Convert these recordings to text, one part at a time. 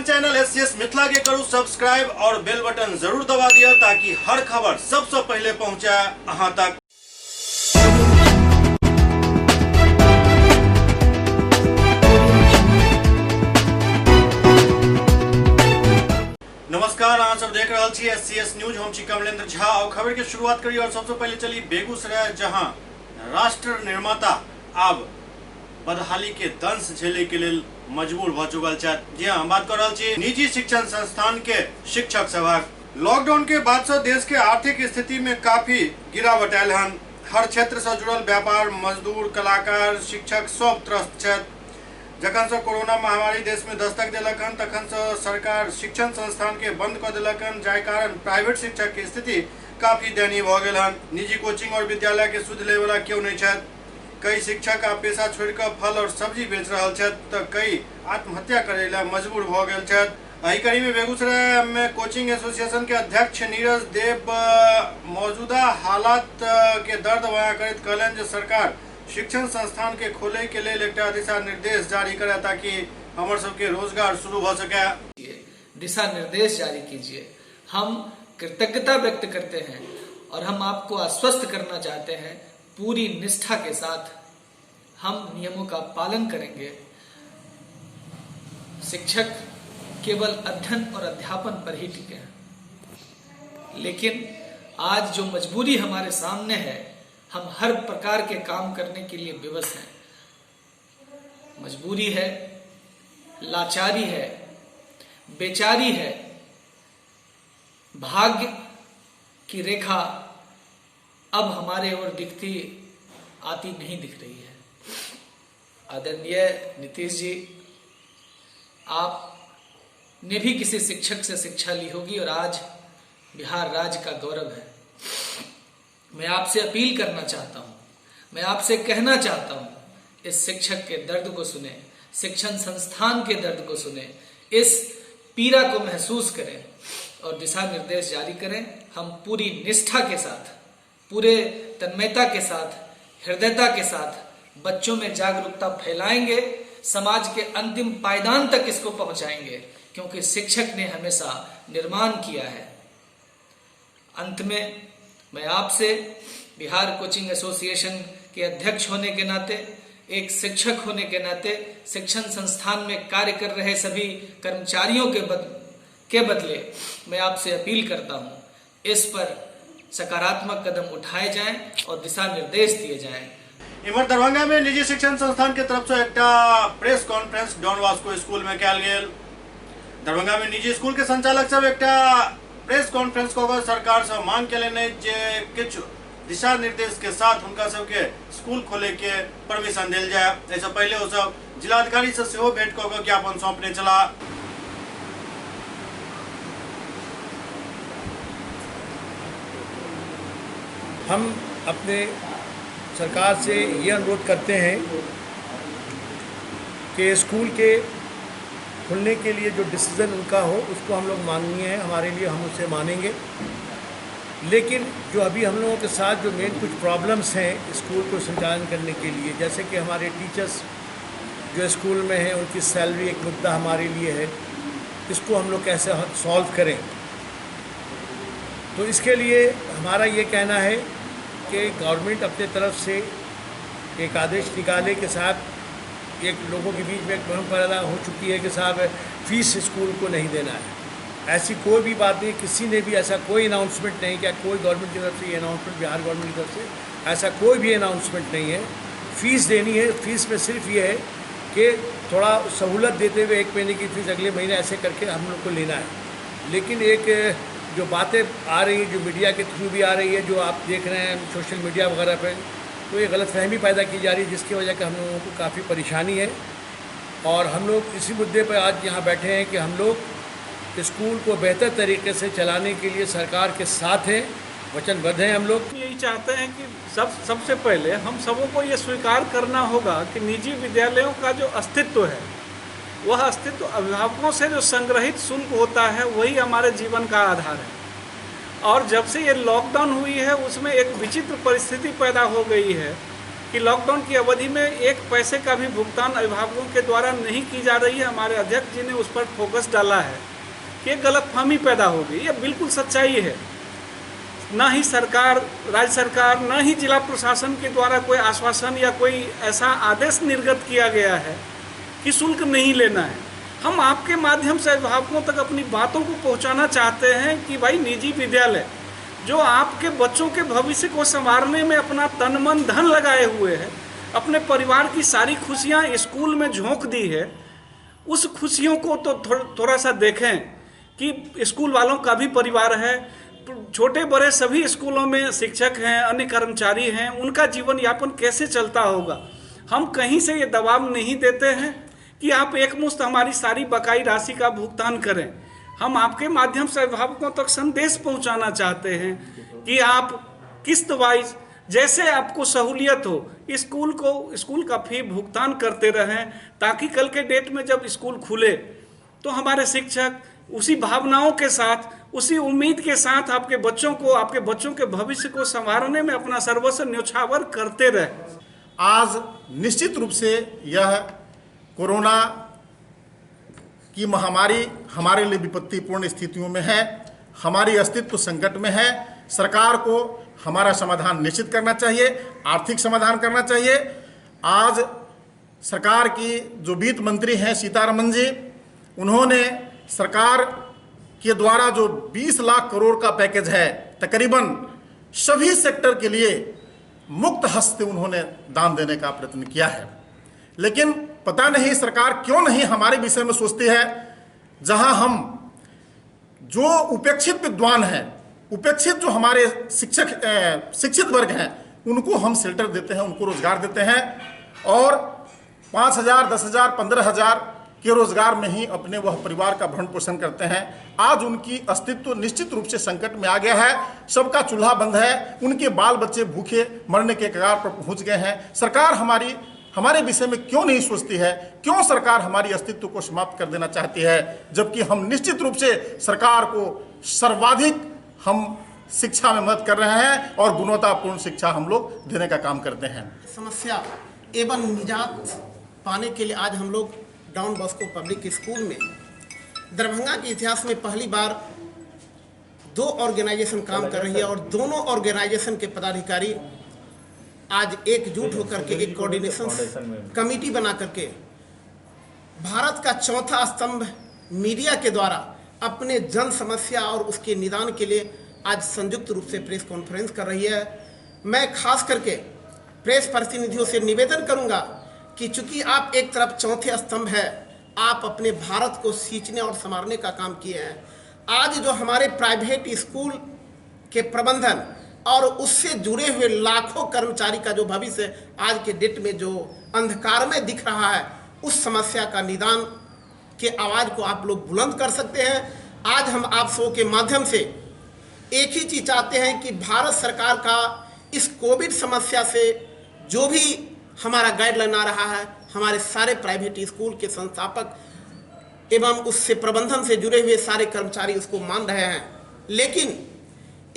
अपन channel SCS Mithila के करू सब्सक्राइब और बेल बटन जरूर दबा दिया ताकि हर खबर सबसे पहले पहुंचे अहां तक। नमस्कार, अहाँ सब देख रहल छी एससीएस न्यूज। हम छी कमलेंद्र झा और खबर के शुरुआत करी और सबसे पहले चली बेगूसराय, जहां राष्ट्र निर्माता आब बदहाली के दंश झेले के लेल मजबूर भ चुकल छथि। जी हाँ, हम बात कर रहल छी निजी शिक्षण संस्थान के शिक्षक सभक। लॉकडाउन के बाद से देश के आर्थिक स्थिति में काफी गिरावट आयल हन। हर क्षेत्र से जुड़ल व्यापार, मजदूर, कलाकार, शिक्षक सब त्रस्त छथि। जखन से कोरोना महामारी देश में दस्तक देलक हन तखन से सरकार शिक्षण संस्थान के बंद कर देलक हन, जाहि कारण प्राइवेट शिक्षक के स्थिति काफी दयनीय भ गेल हन। निजी कोचिंग और विद्यालय के सुध ले वाला केओ नहीं छथि। कई शिक्षक आ पेशा छोड़ कऽ फल और सब्जी बेच रहल छथि तऽ कई आत्महत्या करे ला मजबूर भ गेल छथि। एहि कड़ी में बेगूसराय में कोचिंग एसोसिएशन के अध्यक्ष नीरज देव मौजूदा हालात के दर्द बयां करैत कहलनि जे सरकार शिक्षण संस्थान के खोले के लेल एकटा दिशा निर्देश जारी करे ताकि हमर सबके रोजगार शुरू भ सके। दिशा निर्देश जारी कीजिए। हम कृतज्ञता व्यक्त करते हैं और हम आपको आश्वस्त करना चाहते हैं, पूरी निष्ठा के साथ हम नियमों का पालन करेंगे। शिक्षक केवल अध्ययन और अध्यापन पर ही टिके हैं, लेकिन आज जो मजबूरी हमारे सामने है, हम हर प्रकार के काम करने के लिए विवश हैं। मजबूरी है, लाचारी है, बेचारी है। भाग्य की रेखा अब हमारे ओर दिखती आती नहीं दिख रही है। आदरणीय नीतीश जी, आप ने भी किसी शिक्षक से शिक्षा ली होगी और आज बिहार राज्य का गौरव है। मैं आपसे अपील करना चाहता हूं, मैं आपसे कहना चाहता हूं, इस शिक्षक के दर्द को सुने, शिक्षण संस्थान के दर्द को सुने, इस पीड़ा को महसूस करें और दिशा निर्देश जारी करें। हम पूरी निष्ठा के साथ, पूरे तन्मयता के साथ, हृदयता के साथ बच्चों में जागरूकता फैलाएंगे, समाज के अंतिम पायदान तक इसको पहुंचाएंगे, क्योंकि शिक्षक ने हमेशा निर्माण किया है। अंत में मैं आपसे बिहार कोचिंग एसोसिएशन के अध्यक्ष होने के नाते, एक शिक्षक होने के नाते, शिक्षण संस्थान में कार्य कर रहे सभी कर्मचारियों के बदले मैं आपसे अपील करता हूं, इस पर सकारात्मक कदम उठाए जाएं और दिशा निर्देश दिए जाएं। इम्हर दरभंगा में निजी शिक्षण संस्थान के तरफ से एकटा press conference Don Bosco school में कयल गेल। दरभंगा में निजी स्कूल के संचालक सब एकटा प्रेस कॉन्फ्रेंस कऽ कऽ सरकार से मांग केलनि अछि जे किछु दिशा निर्देश के साथ हुनका सबके स्कूल खोले के परमिशन देल जाय। एहिसँ पहिले ओ सब जिलाधिकारी से सेहो भेंट कऽ कऽ ज्ञापन सौंपने छलाह। हम अपने सरकार से ये अनुरोध करते हैं कि स्कूल के खुलने के लिए जो डिसीज़न उनका हो उसको हम लोग माननीय है, हमारे लिए हम उसे मानेंगे। लेकिन जो अभी हम लोगों के साथ जो मेन कुछ प्रॉब्लम्स हैं स्कूल को संचालन करने के लिए, जैसे कि हमारे टीचर्स जो स्कूल में हैं उनकी सैलरी एक मुद्दा हमारे लिए है, इसको हम लोग कैसे सॉल्व करें, तो इसके लिए हमारा ये कहना है कि गवर्नमेंट अपने तरफ से एक आदेश निकाले कि साहब, एक लोगों के बीच में एक भ्रम पैदा हो चुकी है कि साहब फीस स्कूल को नहीं देना है। ऐसी कोई भी बात नहीं, किसी ने भी ऐसा कोई अनाउंसमेंट नहीं किया, कोई गवर्नमेंट की तरफ से ये अनाउंसमेंट, बिहार गवर्नमेंट की तरफ से ऐसा कोई भी अनाउंसमेंट नहीं है। फीस देनी है, फीस में सिर्फ ये है कि थोड़ा सहूलत देते हुए एक महीने की फीस अगले महीने ऐसे करके हम लोग को लेना है। लेकिन एक जो बातें आ रही हैं, जो मीडिया के थ्रू भी आ रही है, जो आप देख रहे हैं सोशल मीडिया वगैरह पे, तो ये गलतफहमी पैदा की जा रही है, जिसकी वजह से हम लोगों को काफ़ी परेशानी है। और हम लोग इसी मुद्दे पर आज यहाँ बैठे हैं कि हम लोग स्कूल को बेहतर तरीके से चलाने के लिए सरकार के साथ हैं, वचनबद्ध हैं। हम लोग यही चाहते हैं कि सबसे पहले हम सबों को ये स्वीकार करना होगा कि निजी विद्यालयों का जो अस्तित्व है वह अस्तित्व अभिभावकों से जो संग्रहित शुल्क होता है वही हमारे जीवन का आधार है। और जब से ये लॉकडाउन हुई है उसमें एक विचित्र परिस्थिति पैदा हो गई है कि लॉकडाउन की अवधि में एक पैसे का भी भुगतान अभिभावकों के द्वारा नहीं की जा रही है। हमारे अध्यक्ष जी ने उस पर फोकस डाला है कि एक गलतफहमी पैदा हो गई। ये बिल्कुल सच्चाई है। न ही सरकार, राज्य सरकार, न ही जिला प्रशासन के द्वारा कोई आश्वासन या कोई ऐसा आदेश निर्गत किया गया है कि शुल्क नहीं लेना है। हम आपके माध्यम से अभिभावकों तक अपनी बातों को पहुंचाना चाहते हैं कि भाई निजी विद्यालय जो आपके बच्चों के भविष्य को संवारने में अपना तन मन धन लगाए हुए है, अपने परिवार की सारी खुशियां स्कूल में झोंक दी है, उस खुशियों को तो थोड़ा सा देखें कि स्कूल वालों का भी परिवार है, छोटे बड़े सभी स्कूलों में शिक्षक हैं, अन्य कर्मचारी हैं, उनका जीवन यापन कैसे चलता होगा। हम कहीं से ये दबाव नहीं देते हैं कि आप एकमुश्त हमारी सारी बकाई राशि का भुगतान करें। हम आपके माध्यम से अभिभावकों तक संदेश पहुंचाना चाहते हैं कि आप किस्त वाइज जैसे आपको सहूलियत हो स्कूल को, स्कूल का फी भुगतान करते रहें, ताकि कल के डेट में जब स्कूल खुले तो हमारे शिक्षक उसी भावनाओं के साथ, उसी उम्मीद के साथ आपके बच्चों को, आपके बच्चों के भविष्य को संवारने में अपना सर्वस्व न्योछावर करते रहे। आज निश्चित रूप से यह कोरोना की महामारी हमारे लिए विपत्तिपूर्ण स्थितियों में है, हमारी अस्तित्व संकट में है। सरकार को हमारा समाधान निश्चित करना चाहिए, आर्थिक समाधान करना चाहिए। आज सरकार की जो वित्त मंत्री हैं सीतारमन जी, उन्होंने सरकार के द्वारा जो 20 लाख करोड़ का पैकेज है, तकरीबन सभी सेक्टर के लिए मुक्त हस्त उन्होंने दान देने का प्रयत्न किया है। लेकिन पता नहीं सरकार क्यों नहीं हमारे विषय में सोचती है, जहां हम जो उपेक्षित विद्वान हैं, उपेक्षित जो हमारे शिक्षक शिक्षित वर्ग हैं, उनको हम शेल्टर देते हैं, उनको रोजगार देते हैं और 5,000, 10,000, 15,000 के रोजगार में ही अपने वह परिवार का भरण पोषण करते हैं। आज उनकी अस्तित्व निश्चित रूप से संकट में आ गया है, सबका चूल्हा बंद है, उनके बाल बच्चे भूखे मरने के कगार पर पहुंच गए हैं। सरकार हमारे विषय में क्यों नहीं सोचती है? क्यों सरकार हमारी अस्तित्व को समाप्त कर देना चाहती है? जबकि हम निश्चित रूप से सरकार को सर्वाधिक हम शिक्षा में मदद कर रहे हैं और गुणवत्तापूर्ण शिक्षा हम लोग देने का काम करते हैं। समस्या एवं निजात पाने के लिए आज हम लोग डॉन बॉस्को पब्लिक स्कूल में दरभंगा के इतिहास में पहली बार दो ऑर्गेनाइजेशन काम कर रही है और दोनों ऑर्गेनाइजेशन के पदाधिकारी आज एकजुट होकर के एक कोऑर्डिनेशन कमेटी बना करके भारत का चौथा स्तंभ मीडिया के द्वारा अपने जन समस्या और उसके निदान के लिए आज संयुक्त रूप से प्रेस कॉन्फ्रेंस कर रही है। मैं खास करके प्रेस प्रतिनिधियों से निवेदन करूंगा कि चूंकि आप एक तरफ चौथे स्तंभ है, आप अपने भारत को सींचने और संवारने का काम किए हैं। आज जो हमारे प्राइवेट स्कूल के प्रबंधन और उससे जुड़े हुए लाखों कर्मचारी का जो भविष्य आज के डेट में जो अंधकार में दिख रहा है, उस समस्या का निदान के आवाज़ को आप लोग बुलंद कर सकते हैं। आज हम आप सब के माध्यम से एक ही चीज़ चाहते हैं कि भारत सरकार का इस कोविड समस्या से जो भी हमारा गाइडलाइन आ रहा है, हमारे सारे प्राइवेट स्कूल के संस्थापक एवं उससे प्रबंधन से जुड़े हुए सारे कर्मचारी उसको मान रहे हैं। लेकिन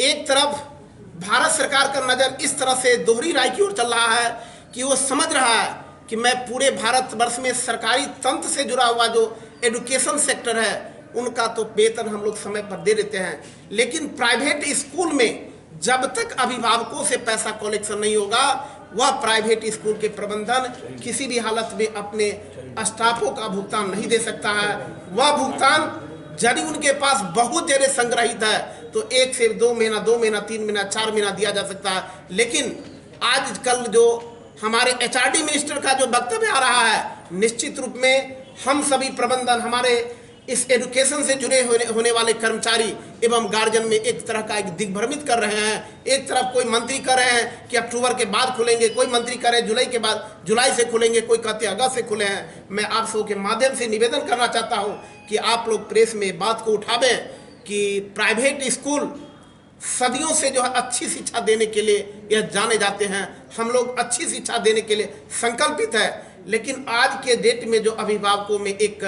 एक तरफ भारत सरकार का नज़र इस तरह से दोहरी राय की ओर चल रहा है कि वो समझ रहा है कि मैं पूरे भारतवर्ष में सरकारी तंत्र से जुड़ा हुआ जो एजुकेशन सेक्टर है उनका तो वेतन हम लोग समय पर दे देते हैं, लेकिन प्राइवेट स्कूल में जब तक अभिभावकों से पैसा कलेक्शन नहीं होगा वह प्राइवेट स्कूल के प्रबंधन किसी भी हालत में अपने स्टाफों का भुगतान नहीं दे सकता है। वह भुगतान यदि उनके पास बहुत ज़्यादा संग्रहित है तो 1 से 2 महीना, 2 महीना, 3 महीना, 4 महीना दिया जा सकता है। लेकिन आज कल जो हमारे एचआरडी मिनिस्टर का जो वक्तव्य आ रहा है, निश्चित रूप में हम सभी प्रबंधन, हमारे इस एजुकेशन से जुड़े होने वाले कर्मचारी एवं गार्जियन में एक तरह का एक दिग्भ्रमित कर रहे हैं। एक तरफ कोई मंत्री कर रहे हैं कि अक्टूबर के बाद खुलेंगे, कोई मंत्री कर रहे हैं जुलाई के बाद, जुलाई से खुलेंगे, कोई कहते अगस्त से खुले हैं। मैं आप सबों के माध्यम से निवेदन करना चाहता हूँ कि आप लोग प्रेस में बात को उठावें कि प्राइवेट स्कूल सदियों से जो है अच्छी शिक्षा देने के लिए यह जाने जाते हैं। हम लोग अच्छी शिक्षा देने के लिए संकल्पित है, लेकिन आज के डेट में जो अभिभावकों में एक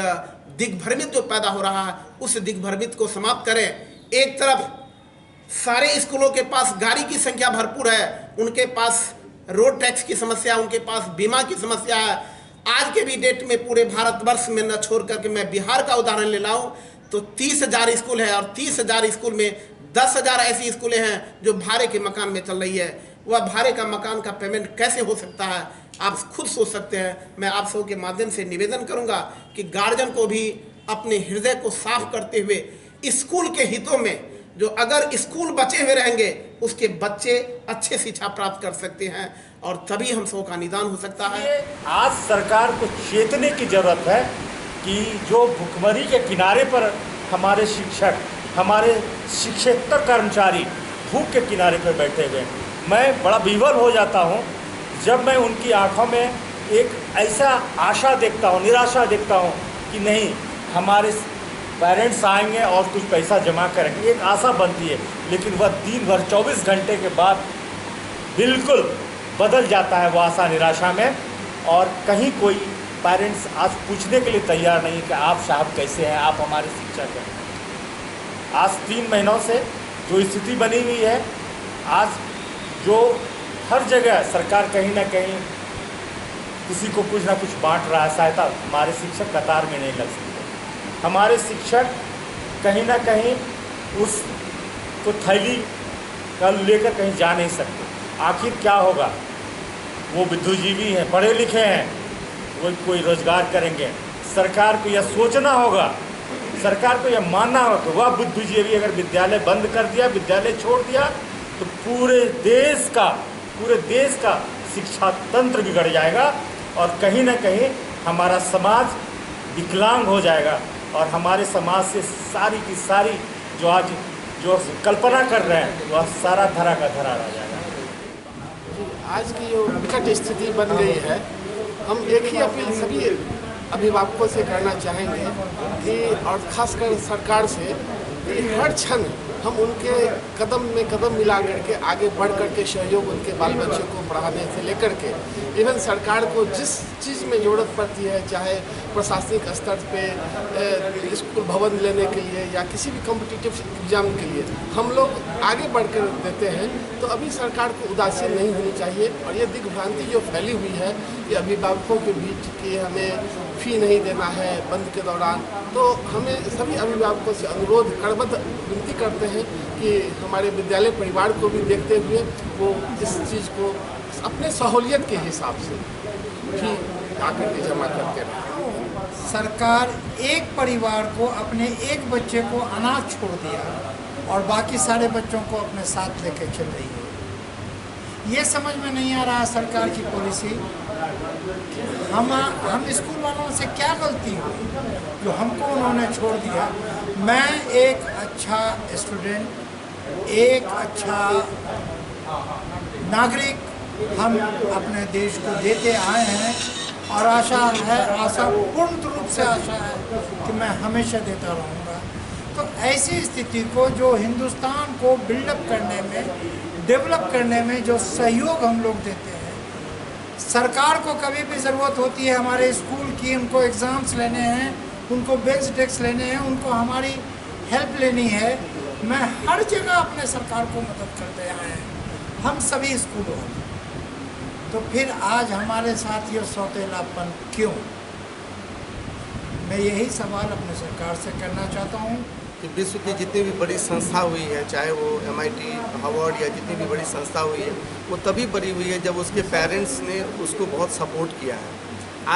दिग्भ्रमित जो पैदा हो रहा है, उस दिग्भ्रमित को समाप्त करें। एक तरफ सारे स्कूलों के पास गाड़ी की संख्या भरपूर है, उनके पास रोड टैक्स की समस्या, उनके पास बीमा की समस्या है। आज के भी डेट में पूरे भारतवर्ष में न छोड़ करके मैं बिहार का उदाहरण ले लाऊं तो 30,000 स्कूल है और 30,000 स्कूल में 10,000 ऐसी स्कूलें हैं जो भाड़े के मकान में चल रही है। वह भाड़े का मकान का पेमेंट कैसे हो सकता है, आप खुद सोच सकते हैं। मैं आप सबके माध्यम से निवेदन करूंगा कि गार्जियन को भी अपने हृदय को साफ करते हुए स्कूल के हितों में, जो अगर स्कूल बचे हुए रहेंगे उसके बच्चे अच्छे शिक्षा प्राप्त कर सकते हैं और तभी हम सबों का निदान हो सकता है। आज सरकार को चेतने की ज़रूरत है कि जो भुखमरी के किनारे पर हमारे शिक्षक, हमारे शिक्षेतर कर्मचारी भूख के किनारे पर बैठे हुए हैं। मैं बड़ा विह्वल हो जाता हूँ जब मैं उनकी आँखों में एक ऐसा आशा देखता हूँ, निराशा देखता हूँ कि नहीं, हमारे पेरेंट्स आएंगे और कुछ पैसा जमा करेंगे, एक आशा बनती है। लेकिन वह दिन भर 24 घंटे के बाद बिल्कुल बदल जाता है वो आशा निराशा में, और कहीं कोई पेरेंट्स आज पूछने के लिए तैयार नहीं कि आप साहब कैसे हैं, आप हमारे शिक्षक हैं। आज 3 महीनों से जो स्थिति बनी हुई है, आज जो हर जगह सरकार कहीं ना कहीं किसी को कुछ ना कुछ बांट रहा है सहायता, हमारे शिक्षक कतार में नहीं लग सकते। हमारे शिक्षक कहीं ना कहीं उसको थैली का लेकर कहीं जा नहीं सकते। आखिर क्या होगा? वो बुद्धिजीवी हैं, पढ़े लिखे हैं, वो कोई रोज़गार करेंगे। सरकार को यह सोचना होगा, सरकार को यह मानना होगा कि वह बुद्धिजीवी अगर विद्यालय बंद कर दिया, विद्यालय छोड़ दिया, तो पूरे देश का शिक्षा तंत्र बिगड़ जाएगा और कहीं ना कहीं हमारा समाज विकलांग हो जाएगा और हमारे समाज से सारी की सारी जो आज जो कल्पना कर रहे हैं वह सारा धरा का धरा रह जाएगा। आज की जो विकट स्थिति बन गई है, हम एक ही अपील सभी अभिभावकों से करना चाहेंगे कि, और ख़ासकर सरकार से, कि हर क्षण हम उनके कदम में कदम मिला करके आगे बढ़ करके सहयोग उनके बाल बच्चों को पढ़ाने से लेकर के इवन सरकार को जिस चीज़ में ज़रूरत पड़ती है, चाहे प्रशासनिक स्तर पे स्कूल भवन लेने के लिए या किसी भी कॉम्पिटिटिव एग्ज़ाम के लिए हम लोग आगे बढ़ कर देते हैं। तो अभी सरकार को उदासीन नहीं होनी चाहिए और ये दिग्भ्रांति जो फैली हुई है कि अभिभावकों के बीच कि हमें फ़ी नहीं देना है बंद के दौरान, तो हमें सभी अभिभावकों से अनुरोध करबद्ध विनती करते हैं कि हमारे विद्यालय परिवार को भी देखते हुए वो इस चीज़ को अपने सहूलियत के हिसाब से फी आकर के जमा करते रहें। सरकार एक परिवार को, अपने एक बच्चे को अनाथ छोड़ दिया और बाकी सारे बच्चों को अपने साथ लेके चल रही है। ये समझ में नहीं आ रहा सरकार की पॉलिसी। हम स्कूल वालों से क्या गलती हुई जो हमको उन्होंने छोड़ दिया। मैं एक अच्छा स्टूडेंट, एक अच्छा नागरिक हम अपने देश को देते आए हैं और आशा है, आशा पूर्ण रूप से आशा है कि मैं हमेशा देता रहूँगा। तो ऐसी स्थिति को जो हिंदुस्तान को बिल्डअप करने में, डेवलप करने में जो सहयोग हम लोग देते हैं, सरकार को कभी भी ज़रूरत होती है हमारे स्कूल की, उनको एग्ज़ाम्स लेने हैं, उनको बेंच डेस्क लेने हैं, उनको हमारी हेल्प लेनी है, मैं हर जगह अपने सरकार को मदद करते आए हैं हम सभी स्कूलों में। तो फिर आज हमारे साथ ये सौतेलापन क्यों? मैं यही सवाल अपने सरकार से करना चाहता हूँ कि विश्व की जितनी भी बड़ी संस्था हुई है, चाहे वो MIT, Harvard या जितनी भी बड़ी संस्था हुई है, वो तभी बड़ी हुई है जब उसके पेरेंट्स ने उसको बहुत सपोर्ट किया है।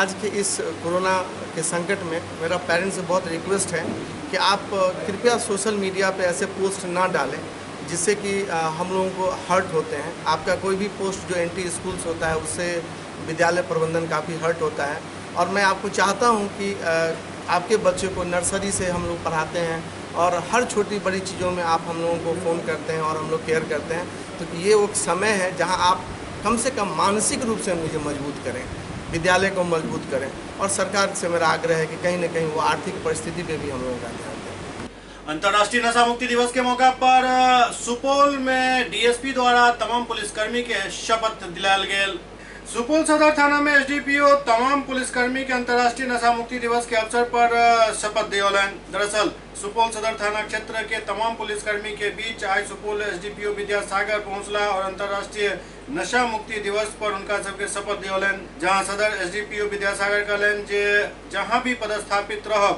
आज के इस कोरोना के संकट में मेरा पेरेंट्स से बहुत रिक्वेस्ट है कि आप कृपया सोशल मीडिया पे ऐसे पोस्ट ना डालें जिससे कि हम लोगों को हर्ट होते हैं। आपका कोई भी पोस्ट जो एंटी स्कूल्स होता है उससे विद्यालय प्रबंधन काफ़ी हर्ट होता है। और मैं आपको चाहता हूँ कि आपके बच्चे को नर्सरी से हम लोग पढ़ाते हैं और हर छोटी बड़ी चीज़ों में आप हम लोगों को फ़ोन करते हैं और हम लोग केयर करते हैं। तो ये वो समय है जहां आप कम से कम मानसिक रूप से मुझे मजबूत करें, विद्यालय को मजबूत करें। और सरकार से मेरा आग्रह है कि कहीं ना कहीं वो आर्थिक परिस्थिति पे भी हम लोगों का ध्यान दें। अंतर्राष्ट्रीय नशा मुक्ति दिवस के मौका पर सुपौल में डीएसपी द्वारा तमाम पुलिसकर्मी के शपथ दिलायल गेल। सुपौल सदर थाना में एसडीपीओ तमाम पुलिसकर्मी के अंतर्राष्ट्रीय नशा मुक्ति दिवस के अवसर पर शपथ दियौलनि। दरअसल सुपौल सदर थाना क्षेत्र के तमाम पुलिसकर्मी के बीच आइ सुपौल एसडीपीओ विद्यासागर पहुंचला और अंतर्राष्ट्रीय नशा मुक्ति दिवस पर उनका सबके शपथ दियौलनि। जहां सदर एसडीपीओ विद्यासागर कहलनि जे जहां भी पदस्थापित रहब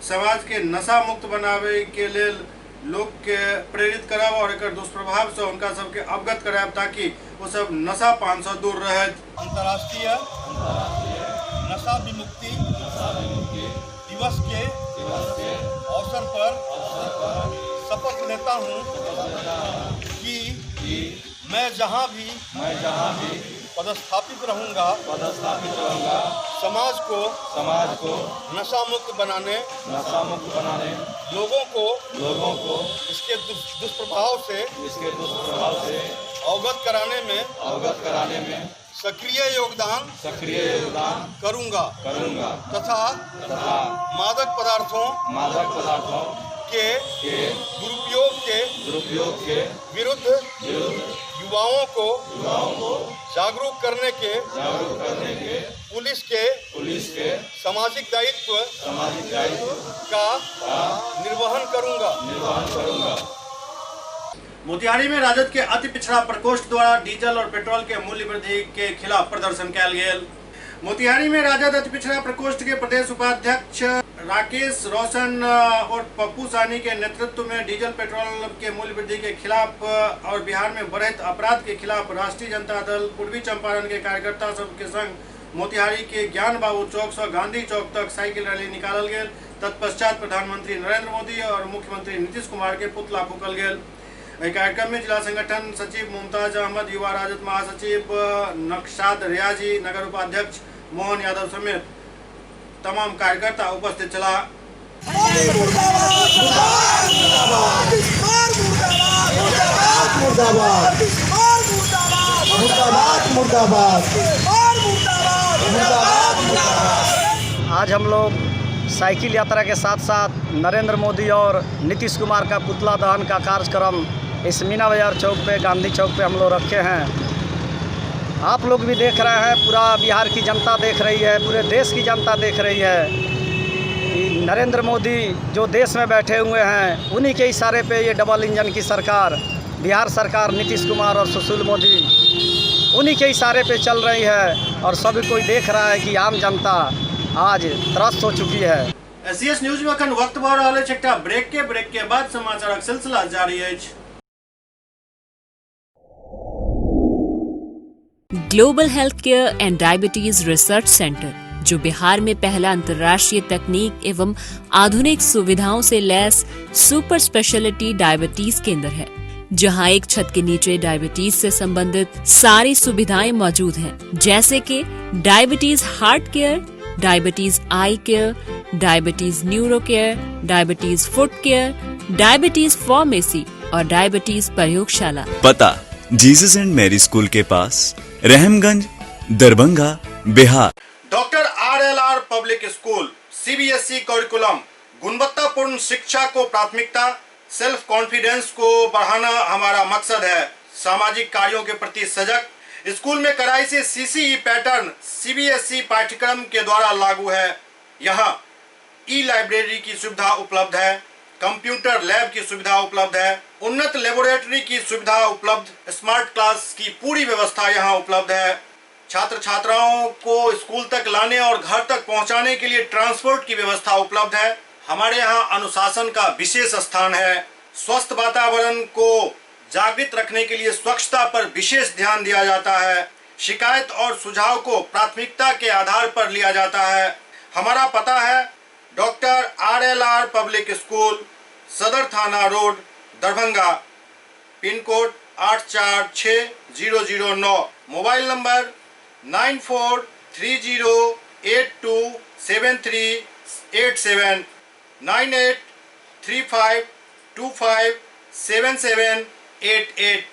समाज के नशा मुक्त बनावे के लेल लोक के प्रेरित करब और एकर दुष्प्रभाव से उनका सबके अवगत करायब ताकि वो सब नशा पान से दूर रहत। अंतर्राष्ट्रीय नशा विमुक्ति दिवस के अवसर पर शपथ लेता हूँ कि मैं जहाँ भी पदस्थापित रहूँगा समाज को नशा मुक्त बनाने लोगों को इसके दुष्प्रभाव से अवगत कराने में सक्रिय योगदान करूंगा तथा मादक पदार्थों के दुरुपयोग के विरुद्ध युवाओं को जागरूक करने के पुलिस के सामाजिक दायित्व का निर्वहन करूंगा। मोतिहारी में राजद के अति पिछड़ा प्रकोष्ठ द्वारा डीजल और पेट्रोल के मूल्य वृद्धि के खिलाफ प्रदर्शन कयल गेल। मोतिहारी में राजद अति पिछड़ा प्रकोष्ठ के प्रदेश उपाध्यक्ष राकेश रोशन और पप्पू साहनी के नेतृत्व में डीजल पेट्रोल के मूल्य वृद्धि के खिलाफ और बिहार में बढ़ते अपराध के खिलाफ राष्ट्रीय जनता दल पूर्वी चंपारण के कार्यकर्ता सबके संग मोतिहारी के ज्ञान बाबू चौक से गांधी चौक तक साइकिल रैली निकालल गेल। तत्पश्चात प्रधानमंत्री नरेंद्र मोदी और मुख्यमंत्री नीतीश कुमार के पुतला फूकल गेल। एहि कार्यक्रम में जिला संगठन सचिव मुमताज अहमद, युवा राजद महासचिव नक्शाद रियाजी, नगर उपाध्यक्ष मोहन यादव समेत तमाम कार्यकर्ता उपस्थित छलाह। आज हम लोग साइकिल यात्रा के साथ साथ नरेंद्र मोदी और नीतीश कुमार का पुतला दहन का कार्यक्रम इस मीना बाजार चौक पे, गांधी चौक पे हम लोग रखे हैं। आप लोग भी देख रहे हैं, पूरा बिहार की जनता देख रही है, पूरे देश की जनता देख रही है कि नरेंद्र मोदी जो देश में बैठे हुए हैं उन्हीं के इशारे पे ये डबल इंजन की सरकार, बिहार सरकार, नीतीश कुमार और सुशील मोदी उन्हीं के इशारे पे चल रही है और सभी कोई देख रहा है कि आम जनता आज त्रस्त हो चुकी है। एससीएस न्यूज में अखन वक्त भऽ रहल अछि एकटा ब्रेक के बाद समाचारक सिलसिला जारी अछि। Global health care and diabetes research centre, जो बिहार में पहला अंतर्राष्ट्रीय तकनीक एवं आधुनिक सुविधाओं से लैस सुपर स्पेशलिटी डायबिटीज केंद्र है, जहां एक छत के नीचे डायबिटीज से संबंधित सारी सुविधाएं मौजूद हैं, जैसे कि diabetes heart care, diabetes eye care, diabetes neuro care, diabetes foot care, diabetes pharmacy और डायबिटीज प्रयोगशाला। पता जीसस एंड मैरी स्कूल के पास, Rahamganj, Darbhanga, Bihar. Doctor RLR public school, CBSE curriculum, गुणवत्तापूर्ण शिक्षा को प्राथमिकता, सेल्फ कॉन्फिडेंस को बढ़ाना हमारा मकसद है। सामाजिक कार्यों के प्रति सजग, स्कूल में कड़ाई से सीसीई पैटर्न सीबीएसई पाठ्यक्रम के द्वारा लागू है। यहाँ ई लाइब्रेरी की सुविधा उपलब्ध है, कंप्यूटर लैब की सुविधा उपलब्ध है, उन्नत लेबोरेटरी की सुविधा उपलब्ध, स्मार्ट क्लास की पूरी व्यवस्था यहाँ उपलब्ध है। छात्र छात्राओं को स्कूल तक लाने और घर तक पहुँचाने के लिए ट्रांसपोर्ट की व्यवस्था उपलब्ध है। हमारे यहाँ अनुशासन का विशेष स्थान है। स्वस्थ वातावरण को जागृत रखने के लिए स्वच्छता पर विशेष ध्यान दिया जाता है। शिकायत और सुझाव को प्राथमिकता के आधार पर लिया जाता है। हमारा पता है doctor RLR public school, Sadar थाना road, Darbhanga, pin code 846009, mobile number 9430827387, 9835257788।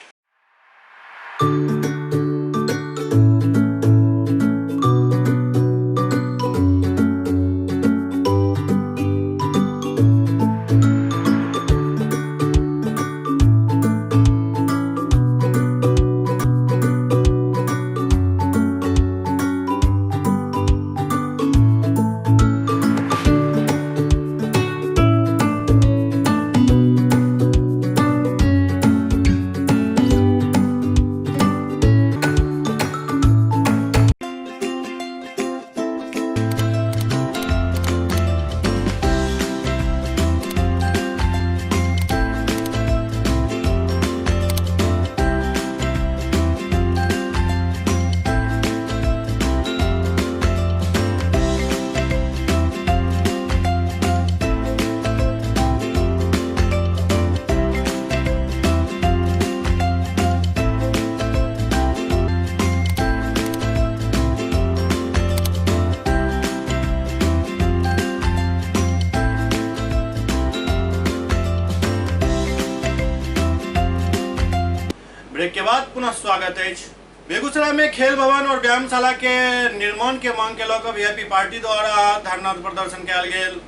Brake के बाद पुनः स्वागत अछि। बेगूसराय में खेल भवन और व्यायामशाला के निर्माण के मांग के लऽ कऽ वीआईपी पार्टी द्वारा धरना प्रदर्शन कयल गेल।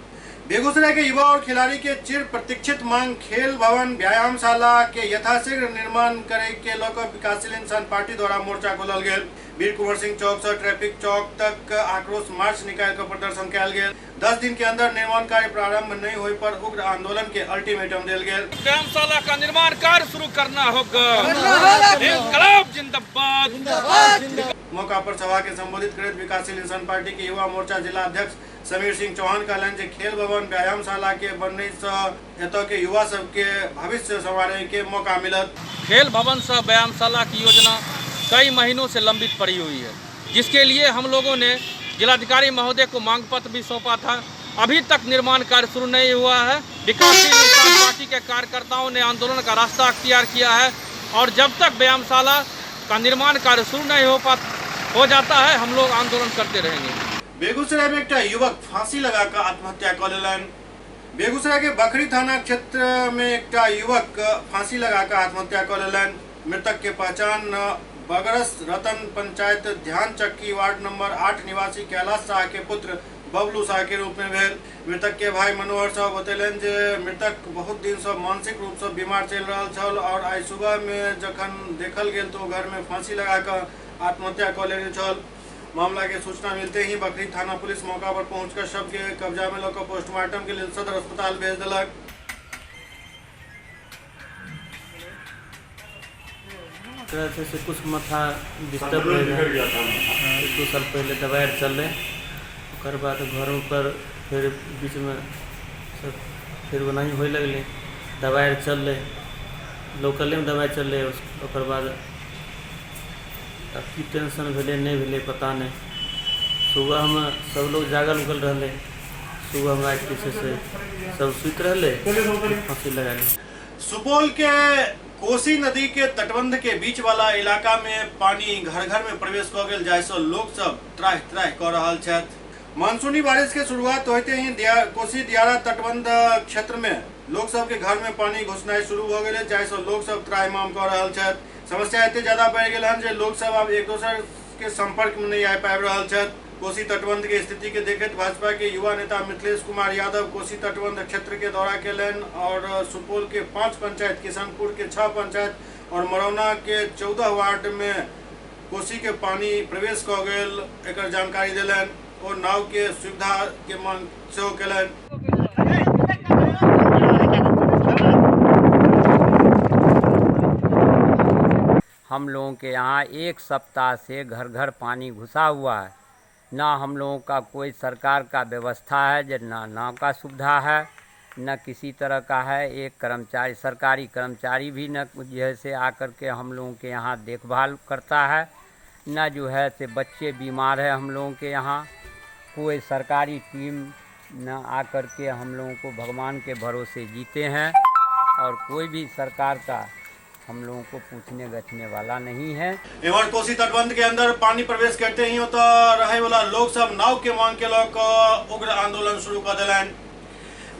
बेगूसराय के युवा और खिलाड़ी के चिर प्रतीक्षित मांग खेल भवन व्यायामशाला के यथाशीघ्र निर्माण करे के लऽ कऽ विकासशील इंसान पार्टी द्वारा मोर्चा खोलल गेल। वीर कुंवर सिंह चौक से ट्रैफिक चौक तक आक्रोश मार्च निकाल कऽ प्रदर्शन कयल गेल। 10 दिन के अंदर निर्माण कार्य प्रारंभ नहीं होने पर उग्र आंदोलन के अल्टीमेटम देल गेल। व्यायामशाला का निर्माण कार्य शुरू करना होगा। इंकलाब जिंदाबाद। मौका पर सभा के संबोधित करैत विकासशील इंसान पार्टी के युवा मोर्चा जिला अध्यक्ष समीर सिंह चौहान कहलनि जे खेल भवन व्यायामशाला के बनने से एतय के युवा सबके भविष्य संवारे के मौका मिलत। खेल भवन सह व्यायामशाला की योजना कई महीनों से लंबित पड़ी हुई है, जिसके लिए हम लोगों ने जिलाधिकारी महोदय को मांग पत्र भी सौंपा था। अभी तक निर्माण कार्य शुरू नहीं हुआ है। विकासशील इंसान पार्टी के कार्यकर्ताओं ने आंदोलन का रास्ता अख्तियार किया है और जब तक व्यायामशाला का निर्माण कार्य शुरू नहीं हो जाता है, हम लोग आंदोलन करते रहेंगे। बेगूसराय में एकटा युवक फांसी लगाकर आत्महत्या कऽ लेलनि। बेगूसराय के बखरी थाना क्षेत्र में एकटा युवक फांसी लगाकर आत्महत्या कऽ लेलनि। मृतक के पहचान बगरस रतन पंचायत ध्यान चक्की वार्ड नंबर 8 निवासी कैलाश शाह के पुत्र बबलू शाह के रूप में भेल। मृतक के भाई मनोहर साह बतेलनि जे मृतक बहुत दिन से मानसिक रूप से बीमार चलि रहल छल और आइ सुबह में जखन देखल गेल तो घर में फांसी लगाकर आत्महत्या कऽ लेने छल। मामला के सूचना मिलते ही बखरी थाना पुलिस मौका पर पहुंचकर शव के कब्जा में लऽ कऽ पोस्टमार्टम के लेल सदर अस्पताल भेज देलक। तरह से कुछ माथा डिस्टर्ब रहे, 1-2 साल पहले दवाई आर चललै, ओकर बाद घरों पर फिर बीचमे सब फिर ओनाही होइ लगलै, दवाइ आर चललै, लोकलेमे दवाइ चललै। ओकर बाद आब की टेंशन भेलै नहि भेलै पता नहि। सुबहमे सब लोग जागल उगल रहलै, सुबहमे आबिके जे छै से सब सुति रहलै, फाँसी लगा लेलकै। सुपौल के कोसी नदी के तटबंध के बीच वाला इलाका में पानी घर घर में प्रवेश कऽ गेल, जाहिसँ लोक सब त्राहि त्राहि कऽ रहल छथि। मानसूनी बारिश के शुरुआत होते ही कोसी दियारा तटबंध क्षेत्र में लोक सब के घर में पानी घुसनाइ शुरू भऽ गेल, जाहिसँ लोक सब त्राहिमाम कऽ रहल छथि। समस्या एते ज्यादा बढ़ि गेल हन जे लोक सब आब एक दोसर के संपर्क में नहीं आबि पाबि रहल छथि। कोसी तटबंध के स्थिति के देखैत भाजपा के युवा नेता मिथिलेश कुमार यादव कोसी तटबंध क्षेत्र के दौरा केलनि और सुपौल के 5 पंचायत, किशनपुर के 6 पंचायत और मरौना के 14 वार्ड में कोसी के पानी प्रवेश कऽ गेल, एकर जानकारी देलनि और नाव के सुविधा के मांग सेहो केलनि। हम लोगों के यहाँ 1 सप्ताह से घर घर पानी घुसा हुआ है। ना हम लोगों का कोई सरकार का व्यवस्था है, जो ना नाव का सुविधा है, न किसी तरह का है। एक कर्मचारी, सरकारी कर्मचारी भी न जो है से आकर के हम लोगों के यहाँ देखभाल करता है, न जो है से बच्चे बीमार है हम लोगों के यहाँ कोई सरकारी टीम न आकर के हम लोगों को भगवान के भरोसे जीते हैं और कोई भी सरकार का हम लोगों को पूछने गछने वाला नहीं है। एम्हर कोसी तटबंध के अंदर पानी प्रवेश करते ही ओतऽ रहै वाला लोग सब नाव के मांग के लऽ कऽ उग्र आंदोलन शुरू कऽ देलनि।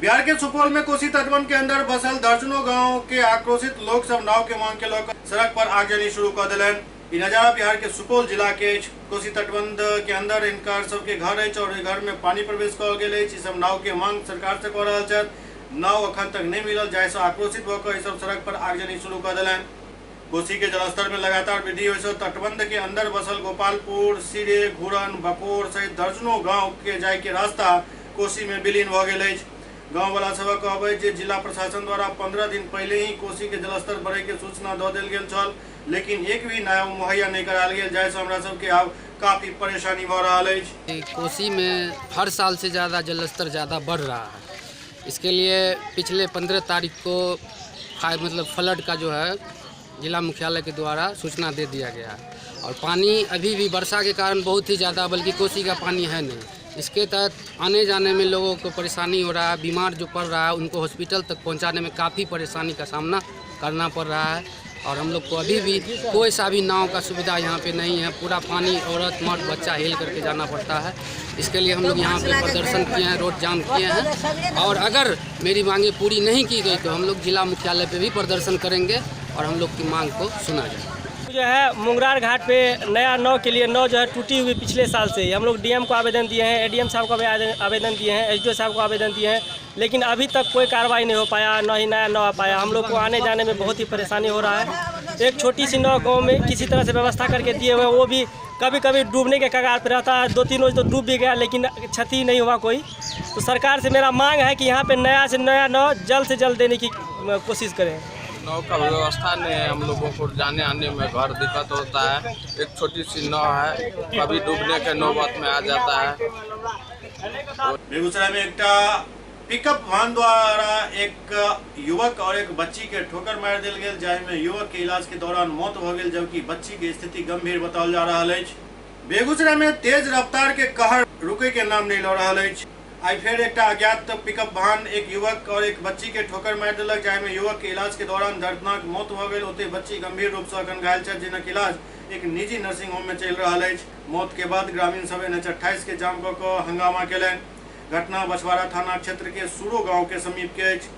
बिहार के सुपौल में कोसी तटबंध के अंदर बसल दर्जनों गांव के आक्रोशित लोग सब नाव के मांग के लऽ कऽ सड़क पर आगजनी शुरू कऽ देलनि। ई नजारा बिहार के सुपौल जिला के अछि। कोसी तटबंध के अंदर हिनकर सबके घर अछि और घर में पानी प्रवेश कऽ गेल अछि। ई सब नाव के मांग सरकार से कऽ रहल छथि। नाव अखन तक नहीं मिलल, जाहिसँ आक्रोशित भऽ कऽ ई सब सड़क पर आगजनी शुरू कऽ देलनि। कोसी के जलस्तर में लगातार वृद्धि होइसँ तटबंध के अंदर बसल गोपालपुर, सिरे, घूरन, बकोर सहित दर्जनों गांव के जाय के रास्ता कोसी में विलीन भऽ गेल अछि। गांव वाला सबक कहब अछि जे जिला प्रशासन द्वारा 15 दिन पहिले ही कोसी के जलस्तर बढ़े के सूचना दऽ देल गेल छल, लेकिन एक भी नाव मुहैया नहीं करायल गेल, जाहिसँ हमरा सबके आब काफी परेशानी भऽ रहल अछि। कोसी में हर साल से ज़्यादा जलस्तर ज़्यादा बढ़ रहा है। इसके लिए पिछले 15 तारीख को मतलब फ्लड का जो है जिला मुख्यालय के द्वारा सूचना दे दिया गया है और पानी अभी भी वर्षा के कारण बहुत ही ज़्यादा, बल्कि कोसी का पानी है नहीं। इसके तहत आने जाने में लोगों को परेशानी हो रहा है, बीमार जो पड़ रहा है उनको हॉस्पिटल तक पहुंचाने में काफ़ी परेशानी का सामना करना पड़ रहा है और हम लोग को अभी भी कोई सा भी नाव का सुविधा यहाँ पे नहीं है। पूरा पानी औरत मर्द बच्चा हिल करके जाना पड़ता है। इसके लिए हम लोग यहाँ पे प्रदर्शन किए हैं, रोड जाम किए हैं और अगर मेरी मांगें पूरी नहीं की गई तो हम लोग जिला मुख्यालय पे भी प्रदर्शन करेंगे। और हम लोग की मांग को सुना जाए। जो है मुंगरार घाट पे नया नाव के लिए, नाव जो है टूटी हुई पिछले साल से, हम लोग डीएम को आवेदन दिए हैं, एडीएम साहब को भी आवेदन दिए हैं, एसडीओ साहब को आवेदन दिए हैं, लेकिन अभी तक कोई कार्रवाई नहीं हो पाया, न ही नया नाव आ पाया। हम लोग को आने जाने में बहुत ही परेशानी हो रहा है। एक छोटी सी नाव गाँव में किसी तरह से व्यवस्था करके दिए हुए, वो भी कभी कभी डूबने के कगार पर रहता है। 2-3 रोज तो डूब भी गया, लेकिन क्षति नहीं हुआ कोई। तो सरकार से मेरा मांग है कि यहाँ पर नया से नया नाव जल्द से जल्द देने की कोशिश करें। नाव का व्यवस्था नहीं है, हम लोगों को जाने आने में घर दिक्कत होता है। एक छोटी सी नाव है, कभी डूबने के नौबत में आ जाता है। बेगूसराय में एक पिकअप वाहन द्वारा एक युवक और एक बच्ची के ठोकर मार दिल गेल, जाहि में युवक के इलाज के दौरान मौत हो गेल, जबकि बच्ची के स्थिति गंभीर बताओल जा रहा है। बेगूसराय में तेज रफ्तार के कहर रुके के नाम नहीं ल रहा है। आई फेर एक अज्ञात पिकअप वाहन एक युवक और एक बच्ची के ठोकर मारि देलक, जाहि में युवक के इलाज के दौरान दर्दनाक मौत भ गेल। ओतहि बच्ची गंभीर रूप से अखन घायल छथि, जिनक इलाज एक निजी नर्सिंग होम में चलि रहल अछि। मौत के बाद ग्रामीण सब NH 28 के जाम कऽ कऽ हंगामा केलनि। घटना बछवाड़ा थाना क्षेत्र के सूरो गांव के समीप के अछि।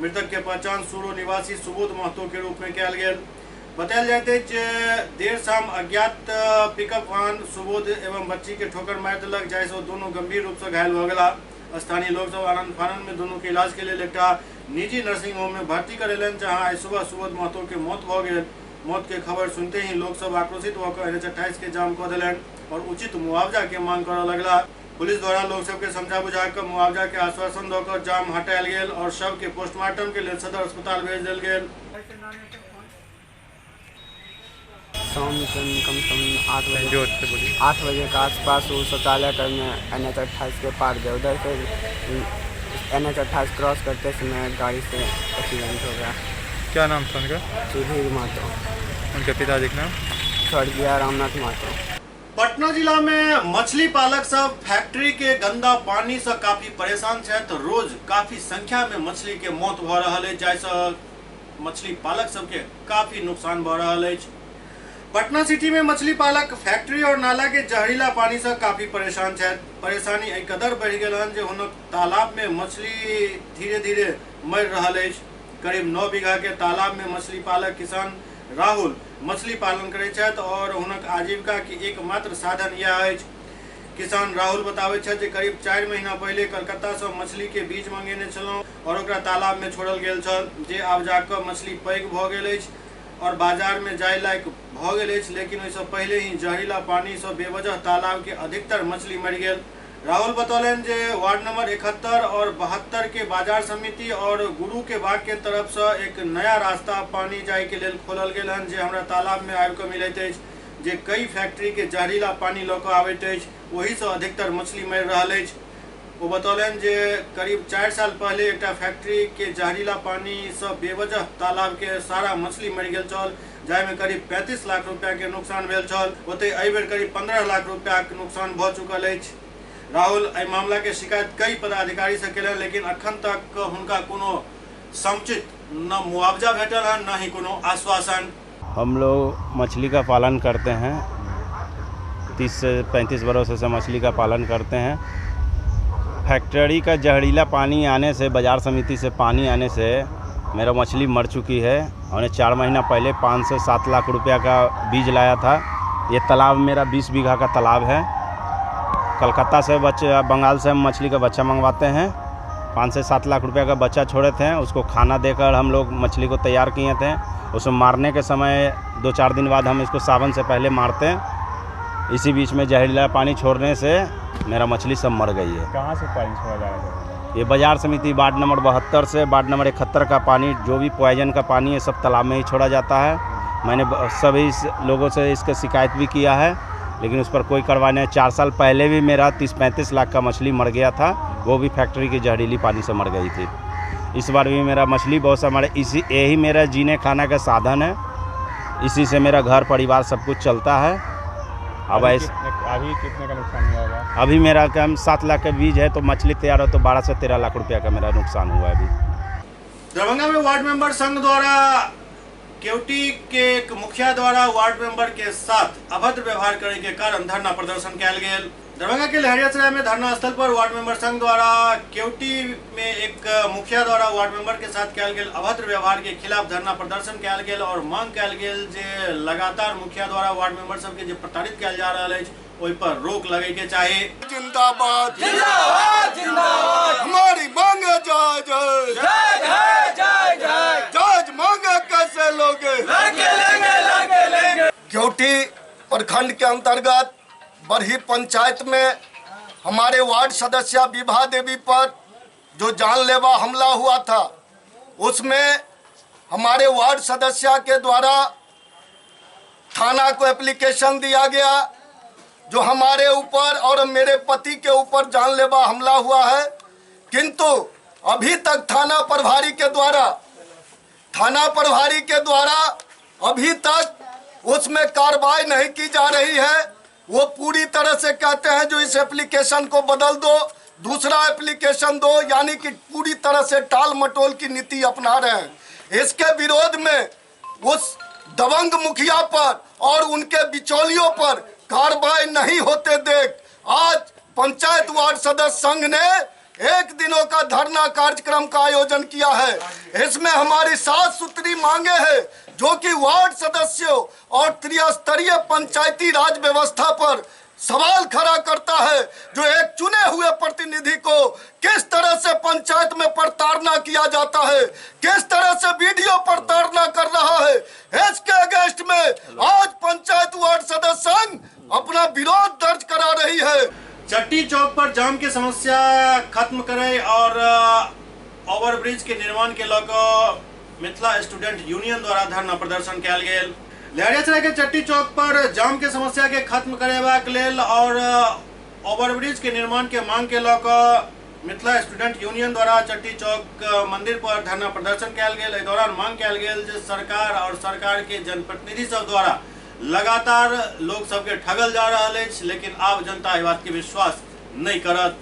मृतक के पहचान सूरो निवासी सुबोध महतो के रूप में कयल गेल। बतायल जाइत अछि जे देर शाम अज्ञात पिकअप वाहन सुबोध एवं बच्ची के ठोकर मारि देलक, जाहिसँ दुनू गंभीर रूप से घायल भऽ गेला। स्थानीय लोग सब आनंद फानंद में दोनों के इलाज के लिए एक निजी नर्सिंग होम में भर्ती करेलनि, जहां आइ सुबह सुबोध महतो के मौत भ गेल। मौत के खबर सुनते ही लोग सब आक्रोशित होकर NH 28 के जाम कऽ देलनि और उचित मुआवजा के मांग करऽ लगला। पुलिस द्वारा लोग सबके समझा बुझा कऽ मुआवजा के आश्वासन दऽ कऽ जाम हटायल गेल और शव के पोस्टमार्टम के लेल सदर अस्पताल भेज देल गेल। शाम कम से कम 8 बजे के आसपास वो शौचालय करने NH 28 के पार गए। उधर से NH 28 cross करते समय गाड़ी से एक्सीडेंट हो गया। क्या नाम था उनका? सुधीर महतो। उनके पिताजी का नाम? स्वर्गीय रामनाथ महतो। पटना जिला में मछली पालक सब फैक्ट्री के गंदा पानी से काफी परेशान छथि। रोज काफी संख्या में मछली के मौत भ रहल अछि, जाहिसँ मछली पालक सबके काफी नुकसान भ रहल अछि। पटना सिटी में मछली पालक फैक्ट्री और नाला के जहरीला पानी से काफी परेशान छथि। परेशानी एहि कदर बढ़ि गेल हन जे हुनक तालाब में मछली धीरे धीरे मरि रहल अछि। करीब 9 बीघा के तालाब में मछली पालक किसान राहुल मछली पालन करै छथि और हुनक आजीविका के एकमात्र साधन यह अछि। किसान राहुल बताबै छथि जे करीब 4 महीना पहले कलकत्ता से मछली के बीज मंगेने छलहुँ और ओकरा तालाब में छोड़ल गेल छल, जे आब जाकऽ मछली पैघ भऽ गेल अछि और बाजार में जाय लायक भऽ गेल अछि, लेकिन ओहिसँ पहिले ही जहरीला पानीसँ बेवजह तालाब के अधिकतर मछली मरि गेल। राहुल बतौलनि जे वार्ड नंबर 71 और 72 के बाजार समिति और गुरु के बाग के तरफ से एक नया रास्ता पानी जाय के लेल खोलल गेल हन, जे हमरा तालाब में आबि कऽ मिलैत अछि, जे कई फैक्ट्री के जहरीला पानी लऽ कऽ आबैत अछि, ओहिसँ अधिकतर मछली मरि रहल अछि। ओ बतौलनि जे करीब 4 साल पहले एक फैक्ट्री के जहरीला पानी से बेवजह तालाब के सारा मछली मरि गेल छल, जाहिमे करीब 35 लाख रुपया के नुकसान भेल छल। ओतहि एहि बेर करीब 15 लाख रुपया के नुकसान भऽ चुकल अछि। राहुल एहि मामला के शिकायत कई पदाधिकारी से केलनि, लेकिन अखन तक हुनका कोनो समुचित न मुआवजा भेटल है न ही कोनो आश्वासन। हम लोग मछली का पालन करते हैं, 30 से 35 बरसों से मछली का पालन करते हैं। फैक्ट्री का जहरीला पानी आने से, बाज़ार समिति से पानी आने से मेरा मछली मर चुकी है। हमने 4 महीना पहले 5 से 7 लाख रुपया का बीज लाया था। ये तालाब मेरा 20 बीघा का तालाब है। कलकत्ता से बच्चे, बंगाल से हम मछली का बच्चा मंगवाते हैं। 5 से 7 लाख रुपया का बच्चा छोड़े थे, उसको खाना देकर हम लोग मछली को तैयार किए थे। उसको मारने के समय 2-4 दिन बाद हम इसको सावन से पहले मारते हैं। इसी बीच में जहरीला पानी छोड़ने से मेरा मछली सब मर गई है। कहाँ से पानी छोड़ा जा रहा है? ये बाज़ार समिति वार्ड नंबर 72 से वार्ड नंबर 71 का पानी, जो भी पॉइजन का पानी है, सब तालाब में ही छोड़ा जाता है। मैंने सभी लोगों से इसका शिकायत भी किया है, लेकिन उस पर कोई कार्रवाई नहीं। 4 साल पहले भी मेरा 30-35 लाख का मछली मर गया था, वो भी फैक्ट्री की जहरीली पानी से मर गई थी। इस बार भी मेरा मछली बहुत सा मरे। इसी यही मेरा जीने खाना का साधन है, इसी से मेरा घर परिवार सब कुछ चलता है। अब अभी कितने का नुकसान हुआ होगा? अभी मेरा कम 7 लाख का बीज है, तो मछली तैयार हो तो 12 से 13 लाख रुपया का मेरा नुकसान हुआ है अभी। दरभंगा में वार्ड मेंबर संघ द्वारा केवटी के एक मुखिया द्वारा वार्ड मेंबर के साथ अभद्र व्यवहार करे के कारण धरना प्रदर्शन कयल गेल। दरभंगा के लहरियासराय में धरना स्थल पर वार्ड मेंबर संघ द्वारा केवटी में एक मुखिया द्वारा वार्ड मेंबर के साथ कयल गेल अभद्र व्यवहार के खिलाफ धरना प्रदर्शन कयल गेल और मांग कयल गेल जे लगातार मुखिया द्वारा वार्ड मेंबर सबके जे प्रताड़ित कयल जा रहल अछि ओहि पर रोक लगे के चाही। जिंदाबाद जिंदाबाद जिंदाबाद, हमारी मांग जायज है, जायज है, जायज है, जायज मांगे कैसे लोगे, लड़के लेंगे लड़के लेंगे। केवटी प्रखंड के अंतर्गत बरही पंचायत में हमारे वार्ड सदस्य विभा देवी पर जो जानलेवा हमला हुआ था, उसमें हमारे वार्ड सदस्य के द्वारा थाना को एप्लीकेशन दिया गया, जो हमारे ऊपर और मेरे पति के ऊपर जानलेवा हमला हुआ है, किंतु अभी तक थाना प्रभारी के द्वारा अभी तक उसमें कार्रवाई नहीं की जा रही है। वो पूरी तरह से कहते हैं जो इस एप्लीकेशन को बदल दो, दूसरा एप्लीकेशन दो, यानी कि पूरी तरह से टाल मटोल की नीति अपना रहे हैं। इसके विरोध में उस दबंग मुखिया पर और उनके बिचौलियों पर कार्रवाई नहीं होते देख आज पंचायत वार्ड सदस्य संघ ने एक दिनों का धरना कार्यक्रम का आयोजन किया है। इसमें हमारी 7 सूत्री मांगे हैं, जो कि वार्ड सदस्यों और त्रिस्तरीय पंचायती राज व्यवस्था पर सवाल खड़ा करता है, जो एक चुने हुए प्रतिनिधि को किस तरह से पंचायत में प्रताड़ना किया जाता है, किस तरह से बीडीओ प्रताड़ना कर रहा है, इसके अगेंस्ट में आज पंचायत वार्ड सदस्य संघ अपना विरोध दर्ज करा रही है। चट्टी चौक पर जाम की समस्या खत्म करे और ओवरब्रिज के निर्माण के लऽ मिथिला स्टूडेंट यूनियन द्वारा धरना प्रदर्शन कयल गेल। लहरियासराय के चट्टी चौक पर जाम के समस्या के खत्म करेबाक लेल और ओवरब्रिज के निर्माण के मांग के लऽ मिथिला स्टूडेंट यूनियन द्वारा चट्टी चौक मंदिर पर धरना प्रदर्शन कयल गेल। एहि दौरान मांग कयल गेल जे सरकार और सरकार के जनप्रतिनिधि सब द्वारा लगातार लोग सबके ठगल जा रहल अछि, लेकिन आब जनता एहि बात के विश्वास नहीं करत।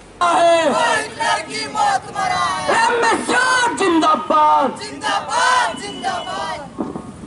जिंदाबाद जिंदाबाद जिंदाबाद।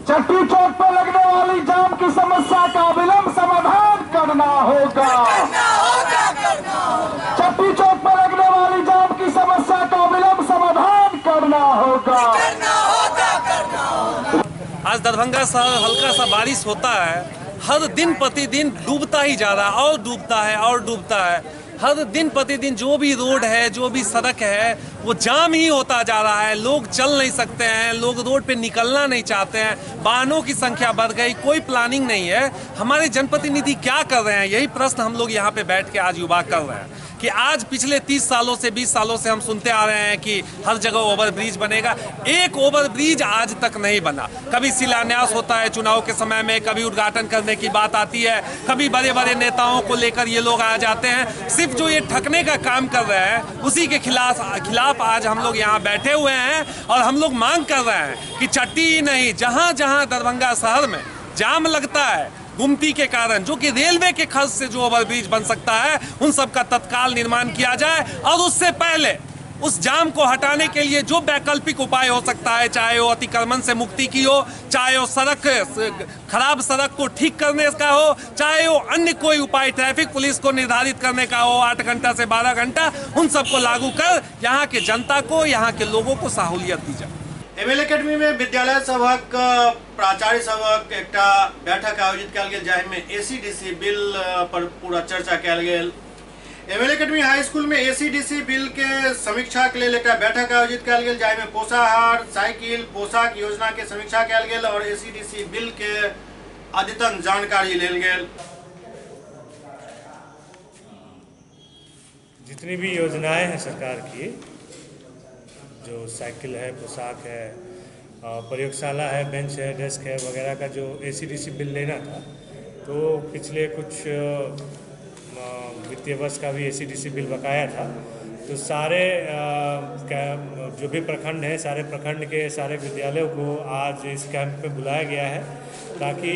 चट्टी चौक पर लगने वाली जाम की समस्या का विलंब समाधान करना होगा, करना होगा, करना होगा। चट्टी चौक पर लगने वाली जाम की समस्या का विलंब समाधान करना होगा, करना होगा, करना होगा। आज दरभंगा शहर हल्का सा बारिश होता है, हर दिन प्रतिदिन डूबता ही जा रहा है और डूबता है और डूबता है। हर दिन प्रतिदिन जो भी रोड है, जो भी सड़क है, वो जाम ही होता जा रहा है। लोग चल नहीं सकते हैं, लोग रोड पे निकलना नहीं चाहते हैं, वाहनों की संख्या बढ़ गई, कोई प्लानिंग नहीं है। हमारे जनप्रतिनिधि क्या कर रहे हैं, यही प्रश्न हम लोग यहाँ पे बैठ के आज युवा कर रहे हैं कि आज पिछले 30 सालों से 20 सालों से हम सुनते आ रहे हैं कि हर जगह ओवरब्रिज बनेगा, एक ओवरब्रिज आज तक नहीं बना। कभी शिलान्यास होता है चुनाव के समय में, कभी उद्घाटन करने की बात आती है, कभी बड़े बड़े नेताओं को लेकर ये लोग आ जाते हैं। सिर्फ जो ये ठकने का काम कर रहे हैं उसी के खिलाफ आज हम लोग यहाँ बैठे हुए हैं और हम लोग मांग कर रहे हैं कि चट्टी ही नहीं, जहाँ जहाँ दरभंगा शहर में जाम लगता है गुमती के कारण, जो कि रेलवे के खर्च से जो ओवरब्रिज बन सकता है, उन सब का तत्काल निर्माण किया जाए और उससे पहले उस जाम को हटाने के लिए जो वैकल्पिक उपाय हो सकता है, चाहे वो अतिक्रमण से मुक्ति की हो, चाहे वो सड़क खराब सड़क को ठीक करने का हो, चाहे वो अन्य कोई उपाय ट्रैफिक पुलिस को निर्धारित करने का हो, 8 घंटा से 12 घंटा, उन सबको लागू कर यहाँ के जनता को, यहाँ के लोगों को सहूलियत दी जाए। एमएल एकेडमी में विद्यालय सभक प्राचार्य सभक एकटा बैठक आयोजित कयल गेल, जाहिमे एसीडीसी बिल पर पूरा चर्चा कयल गेल। एमएल एकेडमी हाई स्कूल में एसीडीसी बिल के समीक्षा के लेल एकटा बैठक आयोजित कयल गेल, जाहिमे पोषाहार, साइकिल, पोशाक योजना के समीक्षा कयल गेल और एसीडीसी बिल के अद्यतन जानकारी लेल गेल। जितनी भी योजनाएं हैं सरकार की, जो साइकिल है, पोशाक है, प्रयोगशाला है, बेंच है, डेस्क है वगैरह का जो एसीडीसी बिल लेना था, तो पिछले कुछ वित्तीय वर्ष का भी एसीडीसी बिल बकाया था, तो सारे जो भी प्रखंड हैं, सारे प्रखंड के सारे विद्यालयों को आज इस कैंप में बुलाया गया है ताकि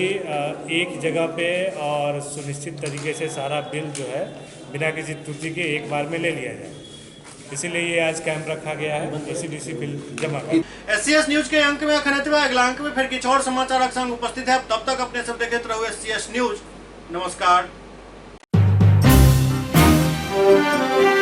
एक जगह पे और सुनिश्चित तरीके से सारा बिल जो है बिना किसी त्रुटि के एक बार में ले लिया जाए, इसीलिए ये आज कैंप रखा गया है एसीडीसी बिल जमा। एससीएस न्यूज के अंक में अखन एतबे, अगला अंक में फिर किछु और समाचारक संग उपस्थित है। तब तक अपने सब देखैत रहू एससीएस न्यूज। नमस्कार। है।